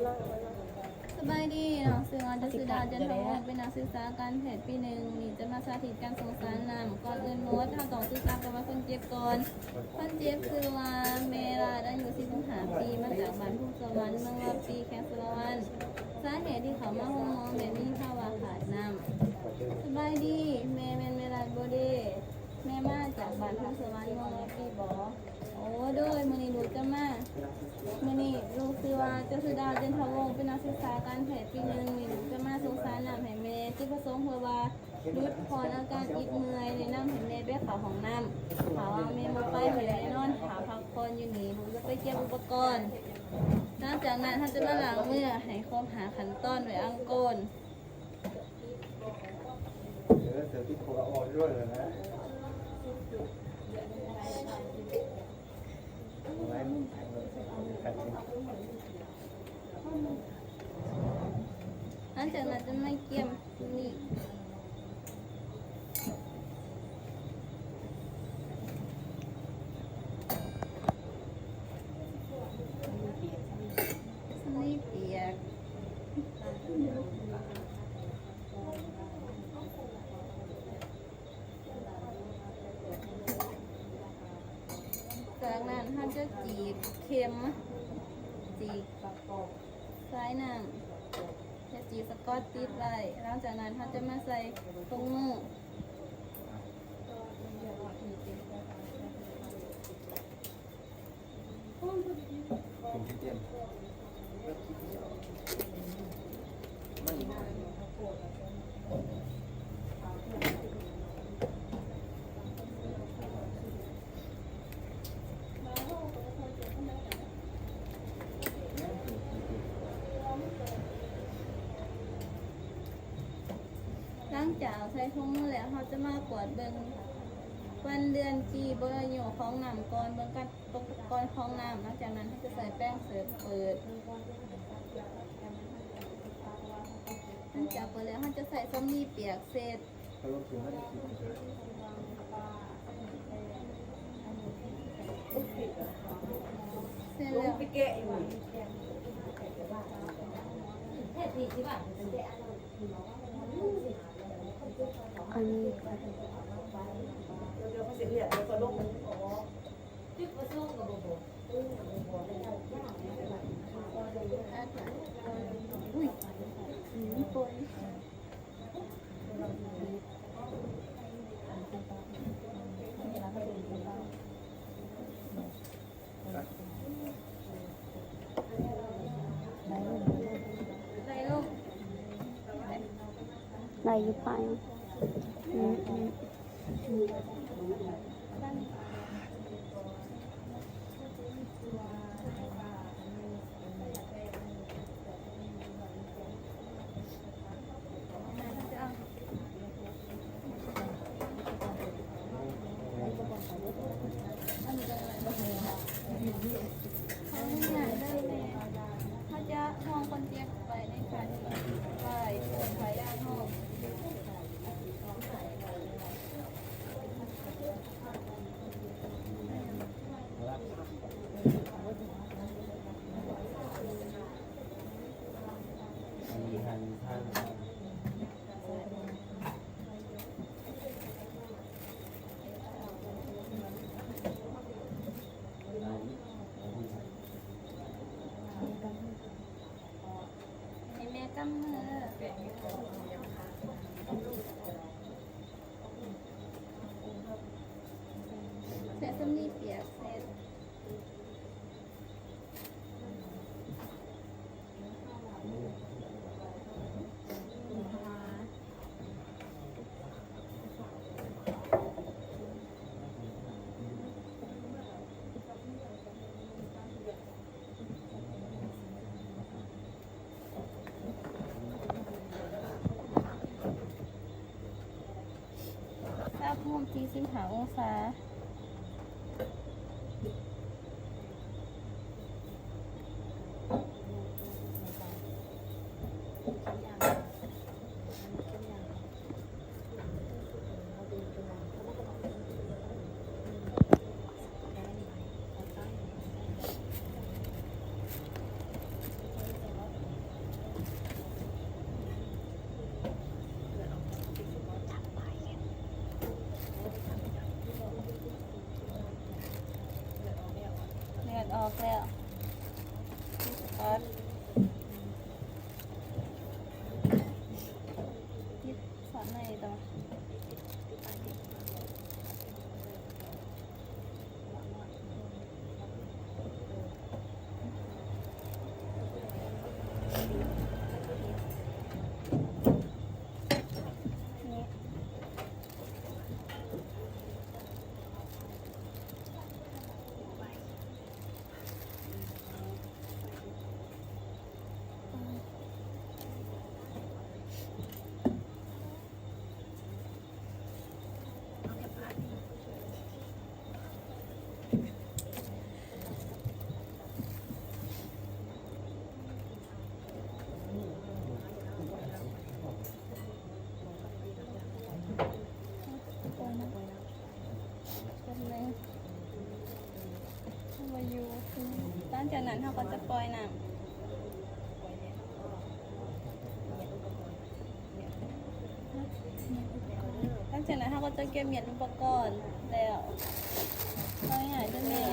ສະບາຍດີ, ນ້ອງຊື່ວ່າ ຈັນສຸດາ ຈັນທະວົງ ເປັນນັກສຶກສາການແພດປີໜຶ່ງ. ມື້ນີ້ຈະມາສາທິດການສົ່ງສານນ້ຳ. ກ່ອນອື່ນໝົດ ເຮົາຕ້ອງສຶກສາປະຫວັດຄົນເຈັບກ່ອນ. ຄົນເຈັບຊື່ວ່າ ແມ່ລາດ ອາຍຸສີ່ສິບຫ້າປີ ມາຈາກບ້ານພູສະຫວັນ ເມືອງວາປີ ແຂວງສາລະວັນ. ສາເຫດທີ່ເຂົ້າມາໂຮງໝໍແມ່ນມີພາວະຂາດນ້ຳ. ສະບາຍດີ, ແມ່ແມ່ນແມ່ລາດບໍ່ເດ? ແມ່ມາຈາກບ້ານພູສະຫວັນ ເມືອງວາປີບໍ? ໂອ້ ໂດຍ, ມື້ນີ້ລູກຈະມາ. ມື້ນີ້ລູກຊື່ວ່າ ຈັນສຸດາ ຈັນທະວົງ ເປັນນັກສຶກສາການແພດປີໜຶ່ງ. ມື້ນີ້ລູກຈະມາສົ່ງສານນ້ຳໃຫ້ແມ່. ຈຸດປະສົງເພື່ອວ່າ ຫຼຸດຜ່ອນອາການອິດເມື່ອຍ, ແນະນຳໃຫ້ແມ່ໄປເຂົ້າຫ້ອງນ້ຳ. ຖ້າວ່າແມ່ບໍ່ໄປ, ໃຫ້ແມ່ນອນຖ້າພັກຜ່ອນຢູ່ນີ້. ລູກຈະໄປກຽມອຸປະກອນ. ຫຼັງຈາກນັ້ນ ເຮົາຈະມາລ້າງມືໃຫ້ຄົບຫ້າຂັ້ນຕອນດ້ວຍອາງໂກນ. ເອີ ເສືອຕິດຄົບອອກດ້ວຍແລ້ວນະ. ຫຼັງຈາກນັ້ນຈະມາກຽມນີ້ ສຳລີປຽກ. ຈາກນັ້ນເຮົາຈະຈີບເຂັມ ຈີບສາຍນ້ຳ ແລະ ຈີບສະກອດຕິດໄວ້. ຫຼັງຈາກນັ້ນເຮົາຈະມາໃສ່ຖົງມື. ຫຼັງຈາກໃສ່ຖົງມືແລ້ວ ເຮົາຈະມາກວດເບິ່ງວັນເດືອນປີ ບົດອາຍຸຂອງນ້ຳ ກ່ອນເບິ່ງກັນ ອຸປະກອນຂອງນ້ຳ. ຫຼັງຈາກນັ້ນເຮົາຈະໃສ່ແປງເສີບເປີດ. ຫຼັງຈາກເປີດແລ້ວ ເຮົາຈະໃສ່ສຳລີປຽກເຊັດ. ເສັດແລ້ວ ອັນນີ້ ຈຸດປະສົງກໍບໍ່ບອກ. ອຸ້ຍ ອືມ ປ່ອຍ. ໄດ້ຢູ່ປາຍ. ອືມ ອືມ. ເຮົາຈະຮ່ອງຄົນເຈັບໄວ້ໃນຂະທີ່ໄປ ເປັນພະຍານຮ່ອງ. ໃຫ້ແມ່ກຳມື ແຕ່ສຳລີປຽກເສັດ. ອຸນຫະພູມສີ່ສິບຫ້າອົງສາ. ເ ຕິດສອດໃນຕໍ່. ຫຼັງຈາກນັ້ນເຮົາກໍຈະປ່ອຍນ້ຳ. ຫຼັງຈາກນັ້ນເຮົາກໍຈະກຽມມ້ຽນອຸປະກອນແລ້ວ. ເອົາງ່າຍໆເດີແມ່.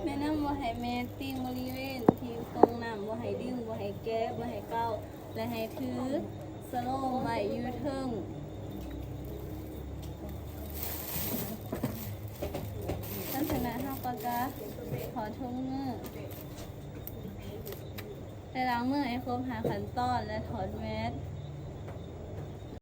ແນະນຳວ່າໃຫ້ແມ່ຕິງບໍລິເວນທີ່ຟອງນ້ຳ, ບໍ່ໃຫ້ດຶງ, ບໍ່ໃຫ້ແກະ, ບໍ່ໃຫ້ເກົ້າ ແລະ ໃຫ້ຖືສະໂລມໄວ້ຢູ່ເທິງ. ຫຼັງຈາກນັ້ນເຮົາກໍຈະຖອດຖົງມື ແລະ ລ້າງມືໃຫ້ຄົບຫ້າຂັ້ນຕອນ ແລະ ຖອດແມັດ.